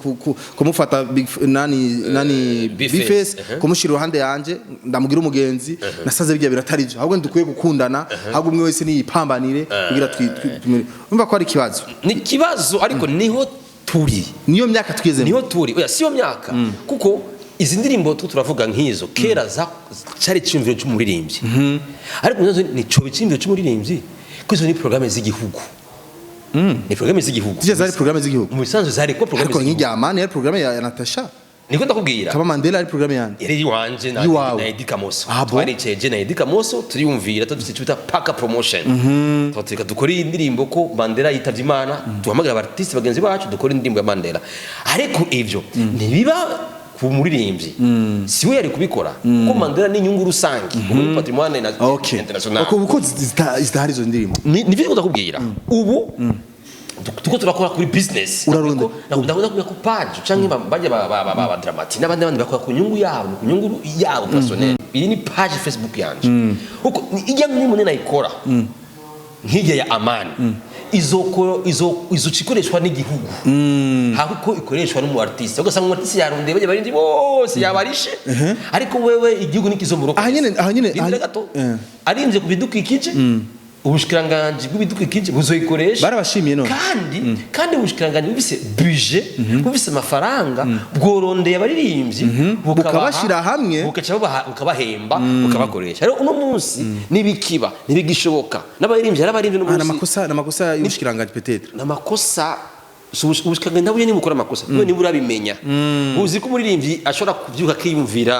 kumufata nani Bface. Bface, kumushira iruhande yanje ndamugira umugenzi, nasanze bijya biratari byo, ahubwo dukwiye gukundana, ahubwo umwe wese niyipambanire kugira umva ko ari ikibazo. Ni ikibazo, ariko niho turi. Niyo myaka twigezemo. Niho turi. Oya, siyo myaka, kuko izi ndirimbo tu turavuga nk'izo kera za cyari icyumviro cy'umuririmbyi, ariko nazo ni cyo icyumviro cy'umuririmbyi, kuko izo ni programme z'igihugu, ni programme z'igihugu. Zije zari programme z'igihugu. Mu bisanzwe zari ko programme Ariko z'igihugu. nk'irya Amani yari programme ya Natasha. Niko ndakubwira. Kaba Mandela ari programme yande? Yari iwanje na Iwawe. na Eddy Kamoso. Ah, bon? Twaricaye je na Eddy Kamoso, turiyumvira, tudufite icyo bita paka promotion, tugateka dukore iyi ndirimbo ko Mandela yitavye Imana, duhamagara aba artiste bagenzi bacu, dukore indirimbo ya Mandela. Ariko ivyo ntibiba ku muririmbyi, si we yari kubikora, kuko Mandela ni inyungu rusange muri patrimoine na international. Uko zitahari izo ndirimbo. Nivyo ndakubwira, ubu tuko turakora kuri business. Uraronda. Ndakunda kubwira ko page canke bajya ba Dramati n'abandi bandi bakora ku nyungu yabo, ni ku nyungu yabo personnel. Iyi ni page Facebook yanje, uko ijya nk'umuntu nayikora nk'ijya ya Amani. Izoko izo izoca ikoreshwa n'igihugu hako ikoreshwa n'umu artiste. Ugasanga umu artiste yarondeye bajya barindi bose, yabarishe, ariko wewe igihugu nikizomurokoza. Aha nyene Rindira gato. Arinze ku bidukikije, ubushikiranganji bw'ibidukikije buzoyikoresha. Barabashimiye none. Kandi ubushikiranganji bufise budget, bufise amafaranga, bworondeye abaririmbyi Bukabashira hamwe. Bukaca bukabahemba, bukabakoresha. Rero uno munsi nibikiba, nibigishoboka n'abaririmbyi, hari abaririmbyi uno Ah, munsi namakosa y'ubushikiranganji peut-être. Namakosa si ubushikiranganji nabwo nyene bukora amakosa, niwe niba urabimenya, uzi ko umuririmbyi ashobora kubyuka akiyumvira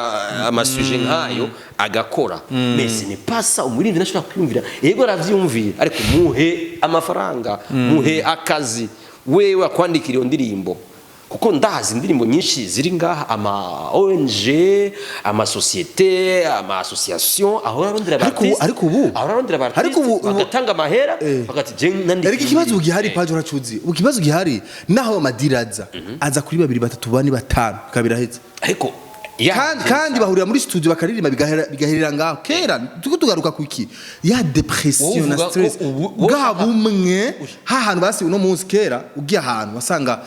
ama sujets nk'ayo agakora, mais ce n'est pas ça. Umuririmbyi ntashobora kwiyumvira, yego aravyiyumvira, ariko muhe amafaranga, muhe akazi, wewe akwandikira iyo ndirimbo, kuko ndazi indirimbo nyinshi ziri ngaha, ama ONG, ama société, ama association ahora arondera Ariko aba artiste, ariko ubu ahora arondera aba artiste, ariko ubu bagatanga amahera, bagati je nandika Ariko ikibazo indirimbo. gihari, paje uracuzi, ubu ikibazo gihari naho amadiri aza, aza kuri babiri, batatu, bane, batanu, bikaba biraheze. Ariko Kandi bahurira muri studio bakaririmba, bigaherera ngaho. Kera tuko tugaruka kuki ya dépression Wowe na uvuga ko stress wowe bwa bumwe hahantu basi uno munsi. Kera ugiye ahantu wasanga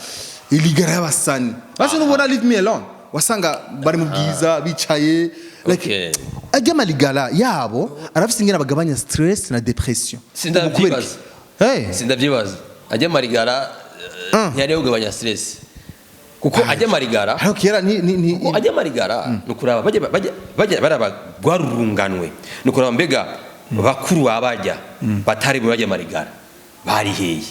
iligara y'abasani, basi nubona "Leave Me Alone", wasanga bari mu bwiza bicaye like ajya amaligara yabo arafise ingene bagabanya stress na dépression. Sindavyibaza. Hey. Sindavyibaza. Ajya marigara ntiyari yo kugabanya stress, kuko ajya marigara Ariko kera ni kuko ajya marigara ni ukuraba bajya baraba rwarurunganwe, ni ukuraba mbega bakuru babajya batari bajya marigara bari hehe,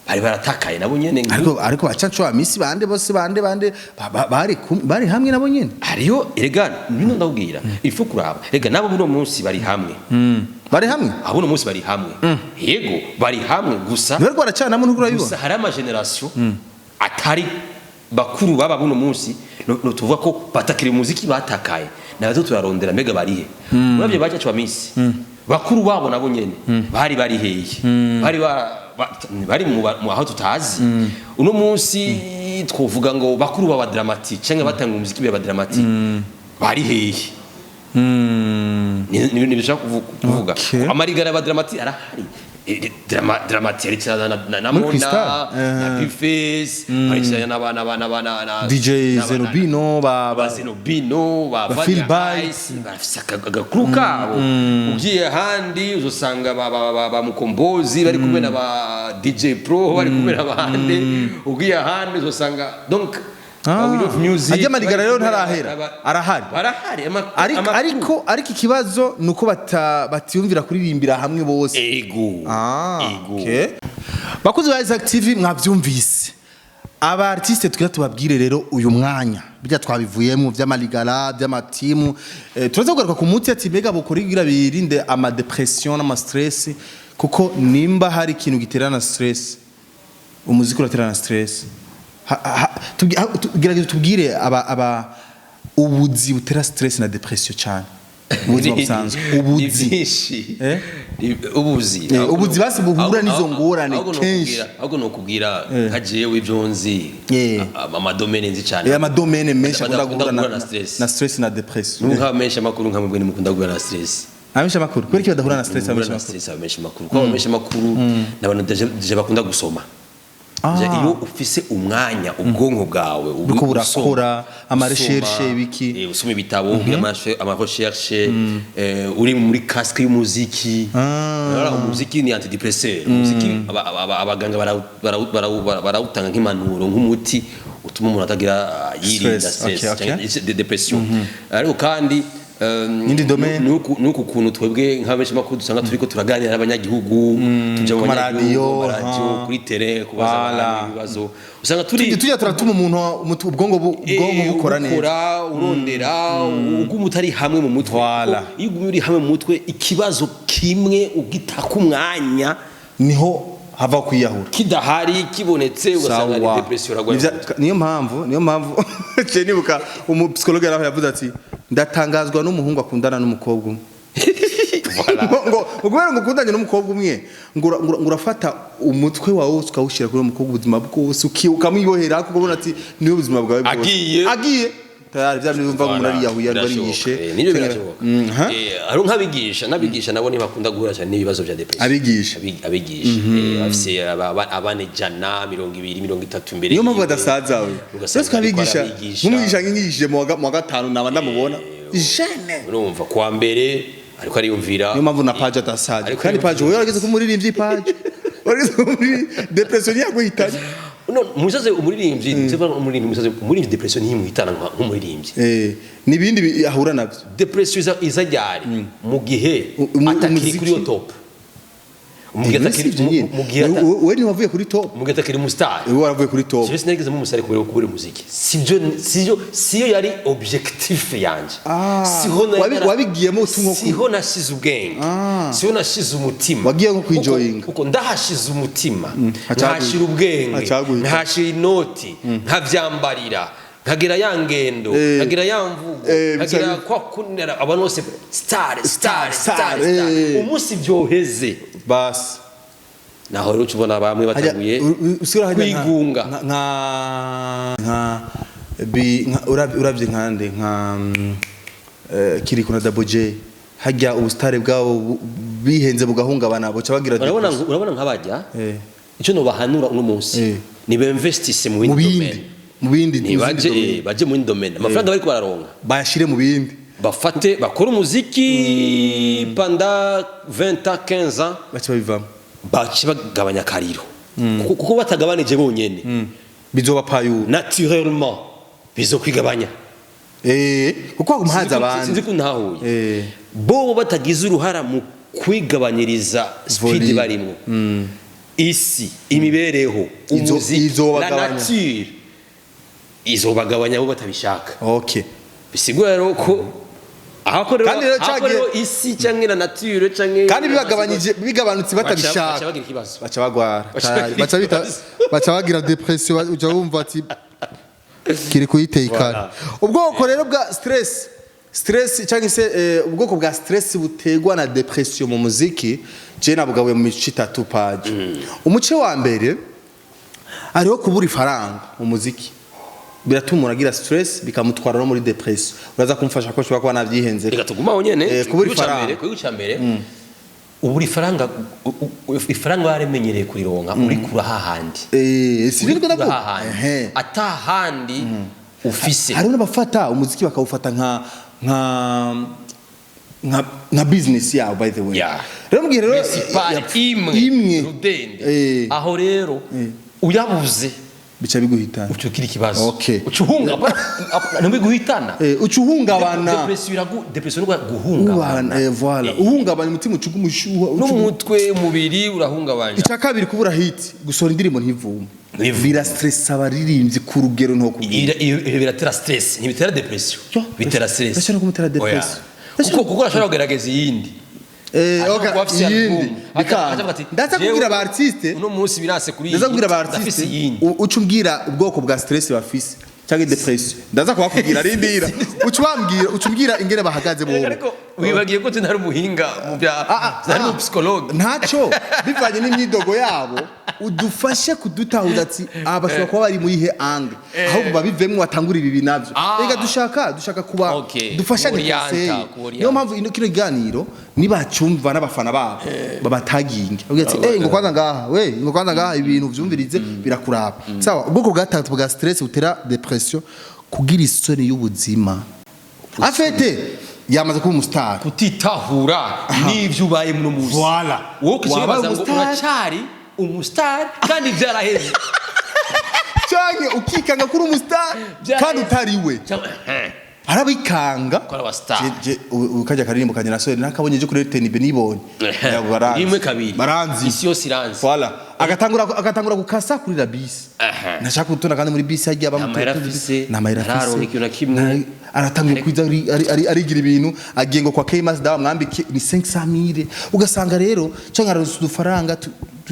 bari baratakaye nabo nyene. Ariko bacanco ba misi bande bose bande bari hamwe nabo nyene. Hariyo erega bino ndabwira, il faut kuraba erega nabo buno munsi bari hamwe. Bari hamwe. Abo uno munsi bari hamwe, yego bari hamwe gusa. Ntibariko baracanamo, ntuko Gusa urabibona. hari ama génération atari bakuru baba buno munsi, no tuvuga ko batakiri umuziki, batakaye nabazo turarondera mbega barihe. Uravye bacacu ba misi bakuru babo nabo nyene bari hehe, bari bari mu aho tutazi. Uno munsi twovuga ngo bakuru baba Drama T canke batanga umuziki baba Drama T bari hehe? Ni bishaka kuvuga amarigara ya Drama T arahari. Drama T aricarana na Muri Mona Crystal? na Bface, aricarana na DJ Zenobino ba ba Zenobino, ba ba Vania Phil Bites. Ice, barafise agakuru kabo. Ugiye ahandi uzosanga ba Mukombozi bari kumwe na ba DJ Pro, bari kumwe n'abandi. Ugiye ahandi uzosanga donc ba We Love Music. Ajya amarigara rero bari kumwe ntarahera. Arahari. Barahari Ariko amakuru. Ariko ikibazo ni uko batiyumvira kuririmbira hamwe bose. Ego. Ah, ego. okay. Bakuzi ba Isaac TV, mwavyumvise. Aba artiste tugira tubabwire rero uyu mwanya bijya twabivuyemo vy'amaligara, vy'amatimu, turaza kugaruka ku muti ati mbega bokora kugira birinde ama dépression n'ama stress, kuko nimba hari ikintu giterana stress, umuziki uraterana stress. Gerageza tubwire aba ubuzi butera stress na dépression cyane mu buzima busanzwe. Ni Ubuzi. byinshi. Eh? Ubuzi. Ubuzi basi buhura n'izo ngorane kenshi. Ahubwo nokubwira nka jewe ibyo nzi, ama domaines nzi cyane. Ama domaines menshi akunda guhura guhura na stress. Na stress na dépression. N'ubu nk'abamenyesha amakuru nka mwebwe ntimukunda guhura na stress. Abamenyesha amakuru kubera iki badahura na stress? Guhura Abamenyesha na amakuru? stress, abamenyesha amakuru, kuko abamenyesha amakuru ni abantu déjà bakunda gusoma. Déjà iyo ufise umwanya, ubwonko bwawe Buriko burakora, usoma, ama recherche, usoma, ibiki. Usoma ibitabo, ugira ama recherche, uri muri casque y'umuziki. Urabona, umuziki ni antidépresseur. Umuziki abaganga barawutanga nk'impanuro, nk'umuti utuma umuntu atagira, yirinda Stress, stress okay. canke dépression. Ariko kandi Indi domaine? nuku kuntu twebwe nk'abenshi makuru dusanga turiko turaganira n'abanyagihugu, tuja mu Ku banyagihugu, maradiyo, ku maradiyo, kuri terrain, kubaza Voilà. abantu ibibazo, usanga turi Tujya turatuma umuntu ubwonko bukora neza. Bukora, urondera, uguma utari hamwe mu mutwe. Voilà. Kuko iyo ugumye uri hamwe mu mutwe, ikibazo kimwe ugitaka umwanya, Niho hava kwiyahura. Kidahari kibonetse, ugasanga ni Sawa. dépression, uragwa. Niyo mpamvu je nibuka umu psychologue yaraho yavuze ati: "Ndatangazwa n'umuhungu akundana n'umukobwa umwe." Voilà. Ngo kubera ngo ukundanye n'umukobwa umwe, ngo urafata umutwe wawe wose ukawushyira kuri uwo mukobwa ubuzima bwose, ukamwibohera kuko ubona ati niwe buzima bwawe bwose. Agiye. Agiye. Tayari bya bintu bumva ngo umuntu ariyahuye, Birashoboka. ariyishe. Nibyo birashoboka. Ha? Hari nk'abigisha, n'abigisha nabo ntibakunda guhura cyane n'ibibazo bya depression. Abigisha. Abigisha bafise abana 120, 30 imbere Niyo mpamvu yiwe. badasaza we. Ugasanga Rero twabigisha, ariko arabigisha. nk'umwigisha, nk'ingishije mu wa gatanu naba ndamubona jeune. Urumva kuwa mbere ariko ariyumvira. Niyo mpamvu na Paje adasaza. Ariko Kandi Paje, wowe warageze ku muririmbyi, Paje warageze ku muririmbyi, depression yaguhitanye. No, musaze umuririmbyi, tuvuga umuririmbyi, musaze umuririmbyi, depression ntimuhitana nk'umuririmbyi. N'ibindi ahura nabyo. Depression iza ryari? Mu gihe atakiri Umuziki. kuri iyo top, mu gihe atakiri Si ibyo nyine. mu gihe Wowe ntiwavuye kuri top? Mu gihe atakiri umustar. Wowe waravuye kuri top. Jewe sinageze mu musare kubera umuziki, sibyo, siyo, siyo yari objectif yanje. Ah, Siho nari wabigiyemo utu nko siho nashize ubwenge, siho nashize umutima. Wagiye nko kwijoyinga. Kuko ndahashize umutima, hacaguye. nkahashira ubwenge, Hacaguye. nkahashira inoti, nkavyambarira, nkagira ya ngendo, nkagira ya mvugo, nkagira kwa kunera abantu bose star, star, star, Star, star. Umunsi byoheze, Basi. naho rero uca ubona bamwe batanguye Usigara hajya kwigunga. Nka bi nka uravye nkande nka Kirikou na Double J, hajya ubustare bwabo bihenze bugahungabana, boca bagira Urabona depression. Urabona nk'abajya, icyo nobahanura uno munsi, ni beinvestisse mu Mu bindi bindi domaine. Mu bindi mu zindi Nibaje domaine. baje mu yindi domaine, amafaranga bariko bararonka Bayashire mu bindi. Bafate bakore umuziki pendant 20 ans, 15 ans, Baca babivamo. Bace bagabanya akariro, kuko batagabanije bonyene, Bizoba payura. naturellement bizokwigabanya. Kuko haguma haza abandi. Sinzi ko ntahuye. Bobo batagize uruhara mu kwigabanyiriza speed Volume. barimwo, isi, imibereho, umuziki, la Izobagabanya. nature izobagabanya bo batabishaka. Bisigura rero ko aho rero Kandi rero aho rero isi canke la nature canke Kandi bibagabanyije, bigabanutse baca batabishaka, bagira ikibazo. Baca bagwara. Baca bagira Baca bita ikibazo. baca bagira depression, uja wumva ati kiri kuyiteye ikara. Ubwoko rero bwa stress cyangwa se ubwoko bwa stress butegwa na depression mu muziki, je nabugabuye mu mice itatu, Paje. Umuce wa mbere, hariho kubura ifaranga mu muziki, biratuma umuntu agira stress, bikamutwara no muri depression. Uraza kumfasha ko nshobora kuba navyihenze. Reka tugumaho nyene. Kubura Igihugu ca ifaranga. mbere, ku gihugu ca mbere, ubura ifaranga, ifaranga waremenyereye kurironka, urikura hahandi. Si byo Urikura ndavuga. hahandi, atahandi ufise. Hariho n'abafata umuziki bakawufata nka business yabo, by the way. Rero mbwira rero Principal imwe imwe rudende. Aho rero uyabuze, bica biguhitana. uca ugira ikibazo. Okay. Uca uhunga, ntibiguhitana. Uca uhungabana. Depression depression ni guhungabana. Uhungabana, voilà. Uhungabanya umutima, uca umushuha. N'umutwe, umubiri urahungabanya. Icya kabiri, kubura hit, gusohora indirimbo ntivume. Ntivume. Birastressa abaririmbyi ku rugero ntokubwira. Iyo biratera stress, ntibitera depression. Yo, Bitera stress. ndashobora kumutera depression. Oya. Kuko urashobora kugerageza iyindi. Ashobora Okay, kuba afise iyindi album. bikanga. Acavuga ati, Ndaza "Jewe kubwira aba artiste, uno munsi biranse kuri iyi, ndaza kubwira aba ndafise artiste, iyindi." uca umbwira ubwoko bwa stress bafise cyangwa depression, ndaza kubakubwira, rindira. Uca ubambwira, uca umbwira ingene bahagaze bobo. Ariko wibagiye ko ntari umuhinga mu bya, ntari mu psychologue. Ntacyo, bivanye n'imyidogo yabo, udufashe kudutahuza ati aba bashobora kuba bari muri he angle, ahubwo babivemwo batangura ibi navyo. Reka dushaka kuba dufashanye, Kuorienta, conseil. kuorienta. Niyo mpamvu kino kiganiro nibacumva n'abafana babo babataginge, bavuga ati ngo kwanza ngaha, we ngo kwanza ngaha, ibintu vyumvirize birakuraba. Sawa, ubwoko bwa gatatu bwa stress butera depression, kugira isoni y'ubuzima afete yamaze kuba umustar. Kutitahura n'ibyo ubaye muno munsi. Voilà. Wowe ukibaza Wabaye ngo umustar. uracyari umustar kandi byaraheze. Canke ukikanga kuri umustar kandi utari we. Arabikanga. Ko ari abastar. Ubu kajya karirimbo kanje nasohoye nakabonye je kuri RTNB, nibonye. Yego, baranzi. Rimwe, kabiri. Baranzi. Isi yose iranzi. Voilà, agatangura gukasa kuri la bisi. Nashaka gutona kandi muri bisi hagiye Nta mahera afise, nta mahera afise, ntararonka ikintu na kimwe. Aratanguye kwiza arigira ibintu, agiye ngo kwa Kmas dawa mwambike ni 500,000, ugasanga rero cyangwa araronse udufaranga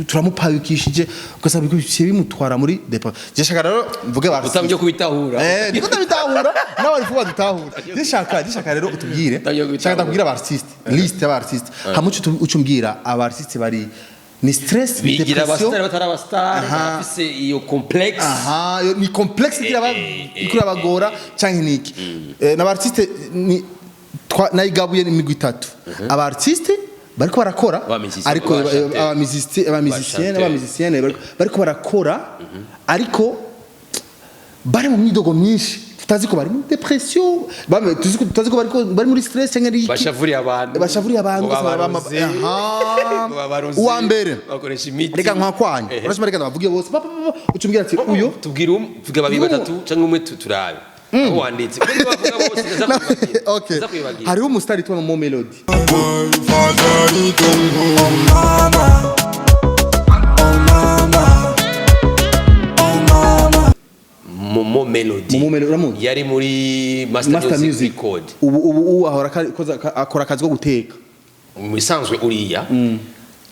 turamupayukishije, ugasanga bikubiye bimutwara muri depo. Je shaka rero mvuge ba Utangiye kubitahura. Niko ndabitahura, n'abari kuba dutahura. Je shaka rero utubwire. Utangiye kubitahura. Shaka ndakubwira aba artiste, list y'aba artiste, hamwe uca umbwira aba artiste bari Ni stress, ni Bigira depression. abasitari batari abasitari. Barafise iyo complexe. Aha, ni complexe igira irabagora canke niki? N'aba artiste ni nayigabuye imigwi itatu: aba artiste bariko barakora, Aba musicien, ariko aba chanteur. aba musicien, aba musicien, chanteur. aba musicienne bariko barakora, ariko bari mu myidogo myinshi, tutazi ko bari muri dépression, tutazi ko bariko bari muri stress cyangwa ari iki. Bashavuriye abantu. Bashavuriye abantu, Ngo ugasanga babaroze. Aha. Ngo babaroze. Uwa mbere, bakoresha imiti. Reka nkwakwanya. Urashima, reka ndabavuge bose. Pa, pa, pa, pa. Ucumbwira ati uyo. Tubwire umwe, tuvuge babiri, Uyu- batatu cyangwa umwe, turabe aho wanditse, kuko nibavuga bose ndaza kwibagira. Okay. Ndaza kwibagira. Hariho umusitari witwa Momo Melody. Mama, oh mama, oh mama. Momo Melody. Momo Melody uramuzi? Yari muri Master, Master Music, Music Record. Ubu ahora akora akazi ko guteka. Mu bisanzwe uriya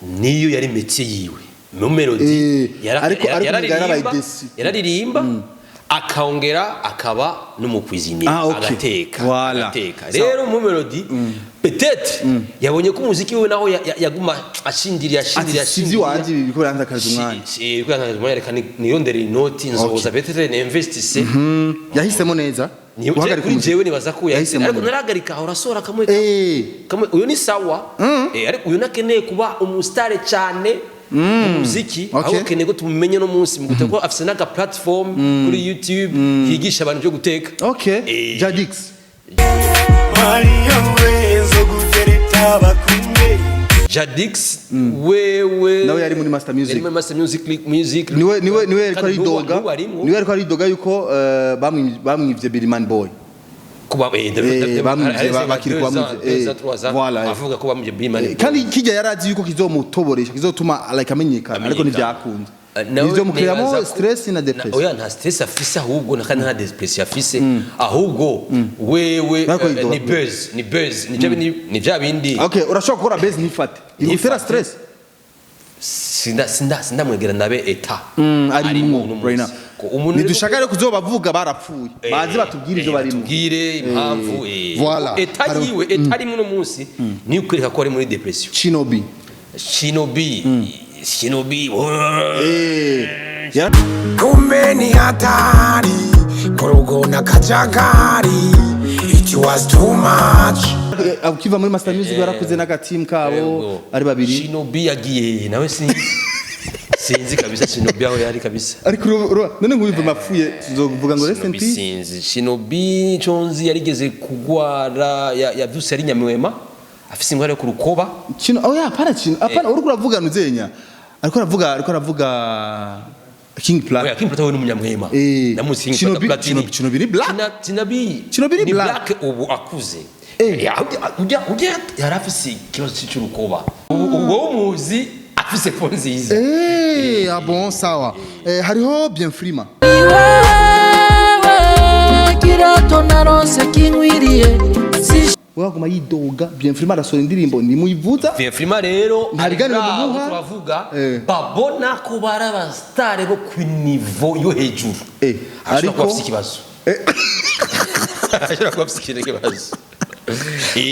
niyo yari métier yiwe, Momo Melody. Ariko yarabaye desi. Yararirimba, akongera akaba n'umucuisinier. Ah, okay. Agateka. Voilà. Agateka. Rero Momo Melody peut-être yabonye ko umuziki we naho yaguma ashindiriye, ashindiriye, Ati si ashindiriye. iby'iwanjye ibi biriko birantakaza umwanya. Biriko birantakaza umwanya, reka nirondere inoti nzoza peut-être ninvestisse. Yahisemo neza guhagarika Kuri umuziki. jewe nibaza ko Yahisemo ariko neza. narahagarika, ahora asohora kamwe kamwe. Uyu ni sawa, ariko uyu nakeneye kuba umusitare cyane mu muziki, ahubwo akeneye ko tumumenye no munsi mu guteka, ko afise n'aka platform kuri YouTube yigisha abantu byo guteka. Jadix. Mariya wezo gutereta bakumbe. Jadix wewe Nawe yari muri Master Music. Yari muri Master Music Music. Niwe yariko Kandi aridoga. n'ubu arimwo. Niwe yariko aridoga yuko bamwivye Billyman Boy. Kuba Bamwivye, hareze nka bakiri bamwivye, 2 ans, 3 ans, voilà. avuga ko bamwivye Billyman Boy. Kandi kijya yarazi yuko kizomutoboresha, kizotuma like amenyekana, ariko Amenyekana. ntivyakunze. Nawe Nivyo mukiramo nibaza stress na depression. Oya, nta stress afise, ahubwo kandi nta depression afise, ahubwo wewe Ariko yidoga ni buzz, ni buzz, ni bya bindi. Okay, urashobora gukora buzz ntifate, igutera Ntifate. stress. Sindamwegera ndabe état Arimwo uno munsi. right now. Ko umuntu Nidushaka rero kuzobavuga barapfuye, baze batubwire ivyo barimo. Batubwire impamvu. Voilà. État yiwe, état arimo uno munsi niyo kwereka ko ari muri depression. Chinobi. Shinobi, Shinobi. Kumbe ni hatari murugo na kajagari. It was too much. Ukiva muri Master Music barakoze n'aga team kabo. Yego. Ari babiri. Shinobi yagiye nawe, sinzi kabisa Shinobi aho yari kabisa. Ariko none nk'uyu mapfuye tuzovuga ngo rest in Shinobi peace? Sinzi. Shinobi nconzi yarigeze kugwara, yavyutse ari nyamwema, afise ingwara yo ku rukoba. Chino, oh yeah, apana Chino, apana, uriko uravuga nuzenya, ariko aravuga King Plat. Oya, King Plata we n'umunyamwema. Ndamuzi King Shinobi- Plata Platini. Shinobi ni black. Shinobi Shinobi ni ni black. black ubu akuze. Eh. Ujya yari afise ikibazo cy'urukoba, ubu wowe umuzi afise peau nziza. Ah bon, sawa. Hariho Bienfrima. Iwewe kirato naronse kinkwiriye si Waguma yidoga. Bienfrima arasohora indirimbo ntimuyivuza. Frima rero Nta biganiro ari abo bumuha. turavuga babona ko bari abasitare bo ku niveau yo hejuru. Ashobora kuba afise ikibazo, ashobora kuba afise ikindi kibazo.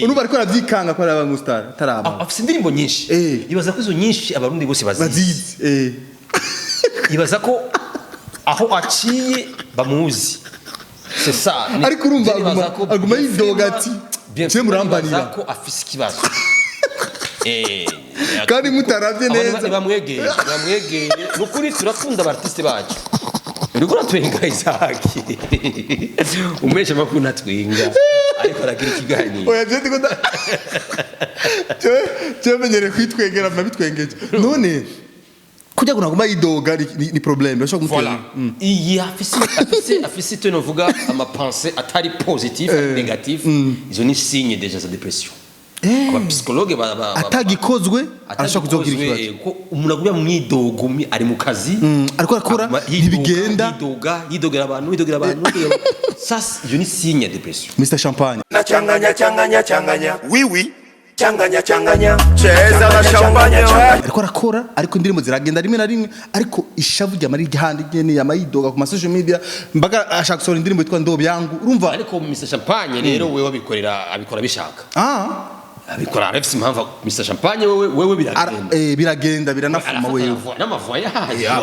Urumva ariko aravyikanga ko ari abamustar ataraba. Afise indirimbo nyinshi. Ibaza ko izo nyinshi Abarundi bose bazizi. Bazizi. Ibaza ko aho aciye bamuzi, c'est ça. Ariko urumva Je nibaza ko aguma yidoga Bien ati, Bien "Je murambarira." nibaza ko afise ikibazo. Kandi mutaravye Abantu neza. ntibamwegeye, ni ukuri turakunda aba artiste bacu. Uriko uratwenga, Isaac, umesha amakuru ntatwenga, ariko aragira ikiganiro. Oya, je ndiko je menyereye kwitwengera, mba bitwengeje. None kujya ngo yidoga ni problème bashobora kumutera. Voilà. Iyi afise icyo novuga ama pensées atari positif, ari négatif. Izo ni signe déjà za dépression. Aba psychologue Atagikozwe arashobora kuzogira atagikozwe, ikibazo. Ko umuntu agumya mu mwidogo ari mu kazi, ariko arakora, aguma yidoga, ntibigenda. Yidoga, yidogera abantu, yidogera abantu, yidogera abantu. Ça iyo ni signe ya dépression. Mr Champagne. Nachanganya changanya changanya, oui oui, changanya changanya, cheza na champagne we. Ariko arakora, ariko indirimbo ziragenda rimwe na rimwe, ariko ishavu ryama riri handi nyene, yama yidoga ku ma social media, mbaga ashaka gusohora indirimbo yitwa Ndo Byangu, urumva. Ariko Mr Champagne rero wewe abikorera, abikora bishaka. Ah. Abikora arafise impamvu. Mr Champagne, wewe biragenda. Biragenda, biranafuma wewe. N'ama voyage. Ya,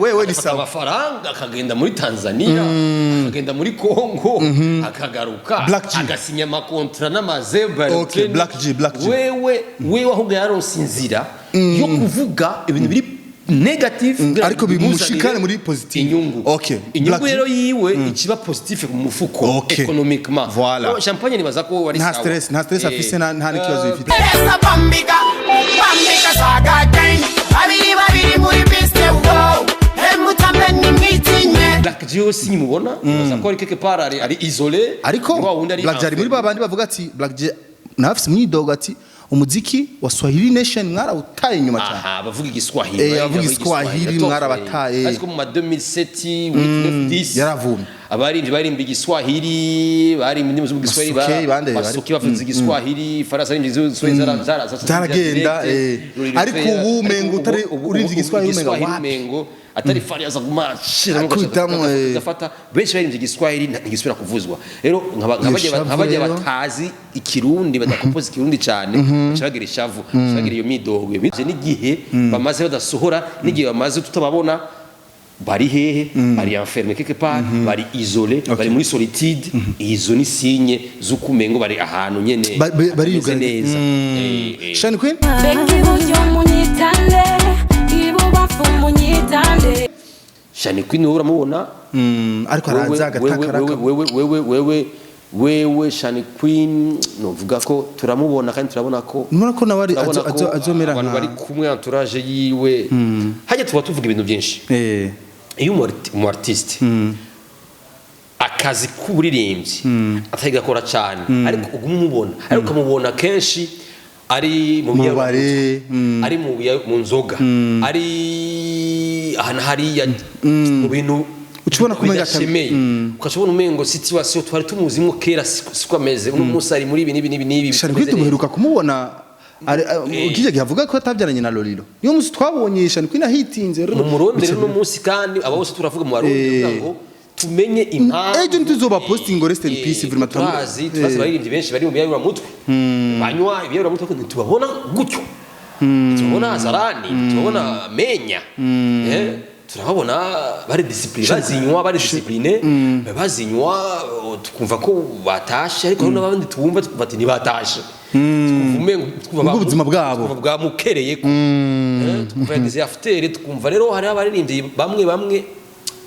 wewe ni sawa. Amafaranga akagenda muri Tanzania, akagenda muri Congo, akagaruka. Black G. Agasinya ama contrats n'amazebra. Okay, Black G, Black G. Wewe ahubwo yaronse inzira yo kuvuga ibintu biri negative kugira ariko ngo bimushikane bimuzanire muri positive. inyungu. Okay, Inyungu Black G. rero yiwe ikiba positive mu mufuko, economiquement. Voilà. Oh, Champagne nibaza ko wari Nta sawa. stress, nta stress afise, nta n'ikibazo yifite. Esa bambika, bambika saga gang. Babiri babiri muri piste, wow. Emutambe nimwitinye. Black G we sinyimubona, nibaza ko ari quelque part ari isolé. Ariko Ni wa wundi ari Black G ari muri babandi bavuga ati Black G nawe afise imyidogo ati umuziki wa Swahili Nation mwarawutaye inyuma cyane. Aha, bavuga Igiswahili. Abavuga Igiswahili mwarabataye. Ariko mu ma 2007, 8, 9, 10 yaravumye. Abaririmbyi barimba Igiswahili, barimba indimi zo mu Giswahili. Basuke, bande Basuke bavuze Igiswahili, Farasi arimba Igiswahili, zara Zaragenda, eh. Ariko ubu umengo utari urimvye Igiswahili umenga wapi? Umengo atari fari aza guma Akubitamwo, eh. afata benshi baririmbye Igiswahili ntigisubira kuvuzwa rero Iyo shavu nk'abajya rero. batazi Ikirundi, badakompoza Ikirundi cyane, baca bagira ishavu, baca bagira iyo midogo. Iyo n'igihe bamaze badasohora, n'igihe bamaze tutababona, bari hehe? Bari enfermé quelque part, bari isolé, bari muri solitude. Izo ni signe z'uko umengo bari ahantu nyene Bari hatameze yugaranye. neza. Shani Queen. Beka iburyo munyitande, ibubamfu munyitande. Shani Queen wowe uramubona? Ariko araza agatakara. Wewe Shani Queen novuga ko turamubona kandi turabona ko Nubona ko nawe turabona ko azomera abantu nka bari kumwe, entourage yiwe hajya tuba tuvuga ibintu byinshi. Iyo umu artiste akazi k'uburirimbyi atagakora cyane, ariko uguma umubona, ariko ukamubona kenshi ari mu Mu biyarura bare, mutwe, ari mu nzoga, ari ahantu hariya mu bintu Uca ubona ko umenga bidashemeye, ukaca ubona umengo situation twari tumuzimwo kera siko ameze uno munsi, ari muri ibi n'ibi n'ibi n'ibi. Shani bitameze Queen neza. Tumuheruka kumubona kije gihe avuga ko atabyaranye na Lolilo. Niyo munsi twabonye Shani Queen ahitinze. Mu murondere uno munsi, kandi abo bose turavuga mu Barundi kugira ngo tumenye impamvu. Ejo ntituzoba posting ngo rest in peace, vraiment. Turazi abaririmbyi benshi bari mu biyayuramutwe, banywa ibiyayuramutwe, ariko ntitubabona gutyo, ntitubabona Zarani, ntitubabona Menya. Turababona bari discipline, bazinywa, bari discipline, bazinywa, tukumva ko batashe, ariko hari n'abandi twumva tukumva ati ntibatashe, tukumva umengo twumva Nubwo ubuzima bwabo. Twumva bwamukereye ko tukumva yagize after. Tukumva rero hari abaririmbyi bamwe bamwe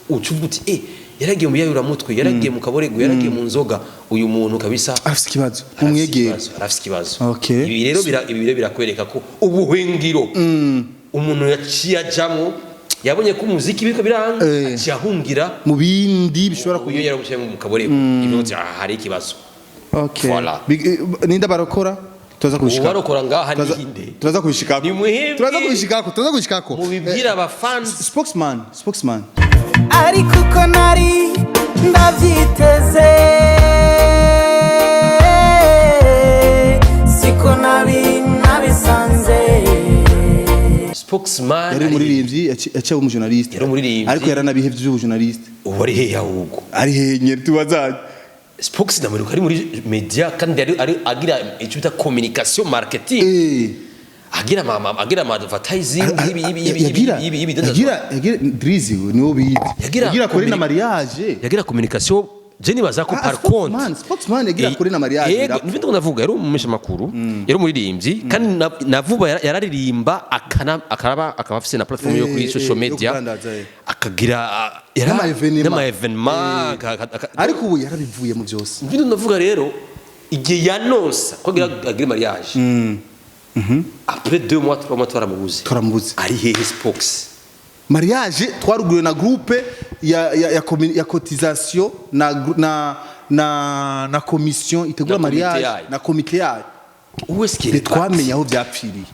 uca uvuga uti yaragiye mu biyayuramutwe, yaragiye mu kaborego, yaragiye mu nzoga, uyu muntu kabisa Afise ikibazo. arafise Mumwegere. ikibazo, arafise ikibazo. Ibi rero birakwereka ko ubuhungiro umuntu yaciye ajamwo, yabonye ko umuziki biriko biranga, aciye ahungira mu bindi bishobora uyu yaraguciye mu kaborego, ibyo hari ikibazo. Okay. Voilà. Ninda barokora tuza kubishika. Ubarokora ngaha ninde? Turaza kubishikako. Ni muhimbi. Turaza kubishikako, turaza kubishikako. Mubibwira abafans. Spokesman, spokesman. Ariko uko nari ndabyiteze siko nari nabisanze. Spokesman Yari umuririmbyi, yaciye aba umujournaliste. Yari umuririmbyi. Ariko yaranabihevye by'ubujournaliste. Ubu ari hehe ahubwo? Ari hehe tubazanye? Spokes ndamuruka ari muri media, kandi ari agira icyo bita communication, marketing, agira ama advertising ibi Yagira ibi yagira Drizzy niwo bita. Yagira Yagira kuri na mariage. Yagira communication. Je nibaza ko Ah, par spokesman, contre spokesman yagira kuri na mariage. Yego, Birapfa. nivyo ndavuga, yari umumenyesha makuru, yari umuririmbyi, kandi na vuba yararirimba, akana akaba akaba afise na platform yo kuri social yo media, kudandaza, eh. akagira N'ama événement. n'ama événement Ariko ubu yarabivuye mu byose. Nivyo ndavuga rero, igihe yanonsa ko agira mariage, après 2 mois, 3 mois, twaramubuze. Twaramubuze. Ari hehe spokes? Mariage twaruguye na groupe ya cotisation na commission itegura Na komite mariage yayo. Na komite yayo. Où est-ce qu'il est? Ntitwamenye aho byapfiriye.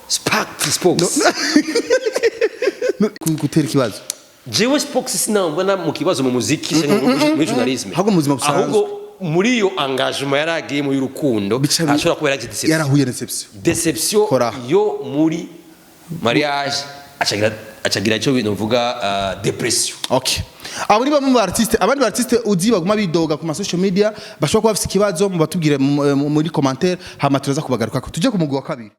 Spark spokes. No, gutera ikibazo. Jewe spokes sinambona mu kibazo mu muziki cyangwa muri journalisme. Ahubwo mu buzima busanzwe. Ahubwo muri iyo engagement yaragiye mu y'urukundo, ashobora kuba yaragize déception. Yarahuye na déception. Déception Kora. yo muri mariage, acagira icyo bintu mvuga dépression. Okay. Abo ni bamwe mu artiste. Abandi ba artiste uzi baguma bidoga ku ma social media, bashobora kuba bafise ikibazo, mubatubwire muri commentaire, hama turaza kubagarukako. Tuje ku mugwi wa kabiri.